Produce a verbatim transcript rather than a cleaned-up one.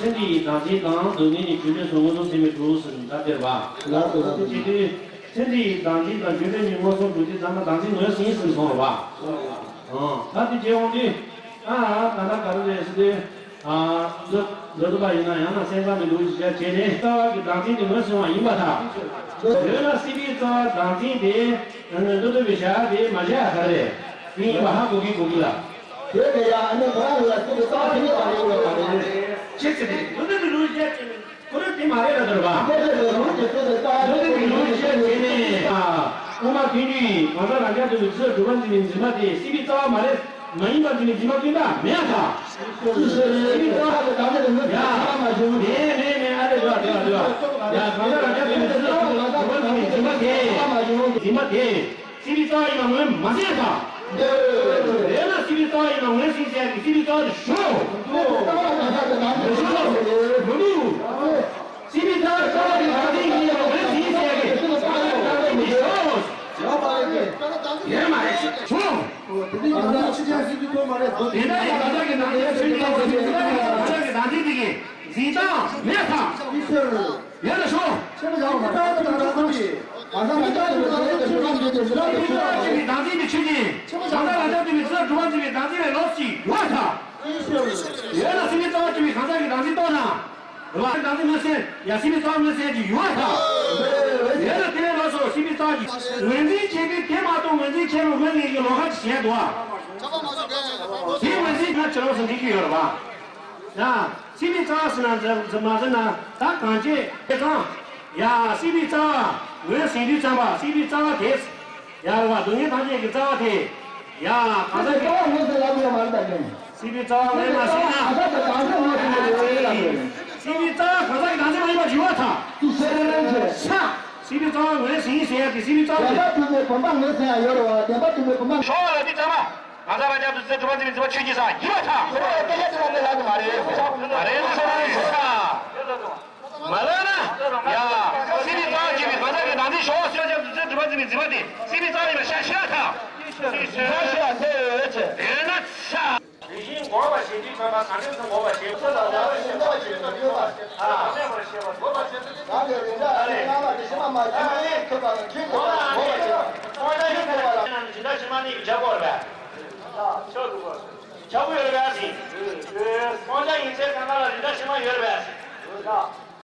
ཚེ་འདི་ཡི་བདག་འཛིན་དང་སྡུག་བསྔལ་ནི་རྒྱུ་འབྲས་སོགས་མངོན་སུམ་ཚད་མས་གྲུབ་ཟེར་ནས་ད་དེར་བ། ལགས་སོ་ལགས་སོ། ཅི་སྟེ། ཚེ་འདི་ཡི་བདག་འཛིན་དང་རྒྱུ་འབྲས་གཉིས་མངོན་སུམ་གྲུབ་དུས་ཙམ་པ་བདག་འཛིན་ངོས་ཟིན་ཟེར་སོང་བ། ཨང་། ད་དེ་བྱས་འོང་དུས། ཨ་ཨ་ད་ལྟ་ག་རེ་རེད་ཟེར་དུས། ཨ་མཛོད་མཛོད་བསྡུ་བ་ཡིན་ན་ཡང་ན་སེམས་ཙམ་པའི་ལུགས་ཀྱི་ཞེས་བྱས་ནས་རྩ་བ་གི་བདག་འཛིན་དེ་ངོས་ཟིན་བ་ཡིན་པར་ཐལ། ཡོད་ན་སྲིད་པའི་རྩ་བ་བདག་འཛིན་དེ་མཛོད་བསྡུ་བའི་བྱ་བ་དེ་མ་བྱས་ཡ་ག་རེ་རེད། དེ་ཡིན་པ་ཧ་གོ་གི་གོ་གི་ལ། དེ་དེ་ཡང་ཨ་ནི་ཁོ་རང་ལ་སྲིད་པའི་རྩ་བ་དེ་ཉིད་དང་ཡོད་པ་མ་རེད། ཅི་ཟེར་དེ་མཛོད་བསྡུ་བའི་ལུགས་ཀྱི་ཁོ་རང་དེ་མ་རེད་ལ་དོར་བ། འདོད་པའི་ལུགས་ཀྱི་ཚུལ་དུ་རྩ་བ་འདོད་པའི་ལུགས་ཀྱི་ཆོས་དེ་ནི། དབུ་མ་ཐུན་གྱི་གང་ཟག་རང་རྐྱ་ཐུབ་པའི་ཚུལ་གྲུབ་པར་འཛིན་པའི་འཛིན་པ་དེ་སྲིད་པའི་རྩ་བ་མ་རེད། མ་ཡིན་པར་འཛིན་པའི་འཛིན་པ་ཀུན་བཏགས་མེད་ཐལ། སྲིད་པའི་རྩ་བ་དེ་གང་ཟག་གི་ངོས་ཡ། མེད་མེད་མེད་ཨ་རེ་འདུག་འདུག་འདུག་ཡ། གང་ཟག་རང་རྐྱ་ཐུབ་པའི་ཚུལ་གྲུབ་པར་འཛིན་པའི་འཛིན་པ་དེ། འཛིན་པ་དེ། སྲིད་པའི་རྩ་བ་ཡིན་པ་ངོས་མ་ཟིན་པ། དེས་ན་སྲིད་པའི་རྩ་བ་ཡིན་པ་ངོས་ཟིན་ཟེར་ཡག་གི་སྲིད་པའི་རྩ་བ་དེ་ཞོག་མི་འདུག་སྲིད་པའི་རྩ་བ་དེ་བདག་འཛིན་ཡིན་པ་ངོས་ཟིན་ཟེར་ཡག་གི་བདག་འཛིན་དེ་ཞོག་ཡོད་མ་རེད་ཞོག་དེ་འདྲ་ཡིན་ན་གང་ཟག་གི་བདག་འཛིན་ཆོས་ཅན་ཟེར་གྱི་གང་ཟག་གི་བདག་འཛིན་དེ་གི་འཛིན་སྟངས་མེད་ཐལ། ཡོད་ལ་ཤོག་ཁྱེད་ཀྱི་བདག་འཛིན་གྱི་ཆོས་ཅན། གང་ཟག་རང་རྐྱ་ཐུབ་པའི་ཚུལ་གྲུབ་པར་འཛིན་པའི་འཛིན་པ་དེ་ཆོས་ཅན། གང་ཟག་རང་རྐྱ་ཐུབ་པའི་ཚུལ་གྲུབ་པར་འཛིན་པའི་བདག་འཛིན་ལས་ལོགས་ཤིག་ཡོད་ཐལ། ཡོད་ལ་སྲིད་པའི་རྩ་བ་གྲུབ་པའི་གང་ཟག་གི་བདག་འཛིན་རྟོགས་ན། རེད་བ། བདག་འཛིན་མངོན་གསལ་ཡ་སྲིད་པའི་རྩ་བ་མངོན་གསལ་གྱི་ཡོད་ཐལ། ཡོད་ལ་དེ་ལས་ལོགས་སུ་སྲིད་པའི་རྩ་བ་གི་ངོས་འཛིན་བྱེད་དུས་དེ་མ་གཏོགས་ངོས་འཛིན་བྱེད་རུང་ངོས་ལེན་གྱི་ལོགས་ཀ་ཅིག་བྱས་འདུག་བ། དེ་ངོས་འཛིན་ང་ཕྱི་ལོགས་སུ་འགྲིག་གི་ཡོད་རེད་བ། ཡ། སྲིད་པའི་རྩ་བ་ཟེར་ན་འཛིན་འཛིན་མ་ཟེར་ན་ད་གང་བྱེད་དེ་གང་། ཡ། སྲིད་པའི་རྩ་བ་ངོས་ཟིན་དུས་ཙམ་པ་སྲིད་པའི་རྩ་བ་དེ། ཡ་རེད་བ། སྡུག་བསྔལ་ཐམས་ཅད་ཀྱི་རྩ་བ་དེ། ཡ། གང་ཟག་གི་རྩ་བ་ངོས་ཟིན་ལབ་ཡོད་མ་རེད་ད་ནི། སྲིད་པའི་རྩ་བ་ངོས་མ་ཟིན་ན། གང་ཟག་གི་རྩ་བ་ངོས་ཟིན་ཡོད་རེད་ལབ་ཡོད་རེད། སྲིད་པའི་རྩ་བ་གང་ཟག་གི་བདག་འཛིན་མ་ཡིན་པ་ཇི་བ་དང་། དེ་ཤེས་རན་རན་ཆེ། ཤ། སྲིད་པའི་རྩ་བ་ངོས་ཟིན་ཟེར་ཡ་དེ་སྲིད་པའི་རྩ་བ་དེ། བདེན་པ་གྲུབ་པའི་བུམ་པ་ངོས་ཟིན་ཡ་ཡོད་རེད་བ། བདེན་པ་གྲུབ་པའི་བུམ་པ། ཤོག་ལ་འདི་ཚང་མ། གང་ཟག་རང་རྐྱ་ཐུབ་པའི་ཚུལ་གྲུབ་པར་འཛིན་པའི་འཛིན་པ་ཆོས་ཅན་ཟེར་ཡིན་པར་ཐལ། ཁོ་རང་སྐད་ཆ་དེ་ལ་ནི་ལབ་ནི་མ་རེད། མ་རེད་ན་ཤོག་ལ་ནི་ཤོག་ཤ། མ་ལབ་ན། ཡ། སྲིད་པའི་རྩ་བ་གྲུབ་པའི་གང་ཟག་གི་བདག་འཛིན་ཤོག་སྲིད་རང་རྐྱ་ཐུབ་པའི་ཚུལ་གྲུབ་པར་འཛིན་པའི་འཛིན་པ་དེ་སྲིད་པའི་རྩ་བ་ཡིན་པར་ཤ་ཤ་ཐལ། ཤ་ཤ་ཐལ། དེ་ན་ཤ། དེ་བཞིན་འགོག་པར་བྱེད་དུས་ཙམ་པ་གང་འདོད་དུ་འགོག་པར་བྱེད། ཚེ་དང་ལྡན་པ་ཞེས་བྱ་བ་ཡོད་པ། ཨ། གནས་པར་བྱེད་པ། འགོག་པར་བྱེད་པ། རང་གི་རིགས་འདྲ་རིགས་སྔ་མ་དེ་ཕྱི་མ་མ་བྱུང་བའི་ཐུབ་པ་དང་རྒྱུན་དུ་འགོག་པར་བྱེད་པ། སྤང་བྱ་ཡིན་ཚེ་གང་ལ་རིགས་འདྲ་ཕྱི་མ་གཉིས་ཀྱི་བྱ་དགོས་པས། ཆོག་འདུག་གོ། བྱ་དགོས་ཡོད་པས་ཟིན། སྤང་བྱ་ཡིན་ཚེ་གང་ག་ལ་རིགས་འདྲ་ཕྱི་མ་ཡོད་པས་ཟིན།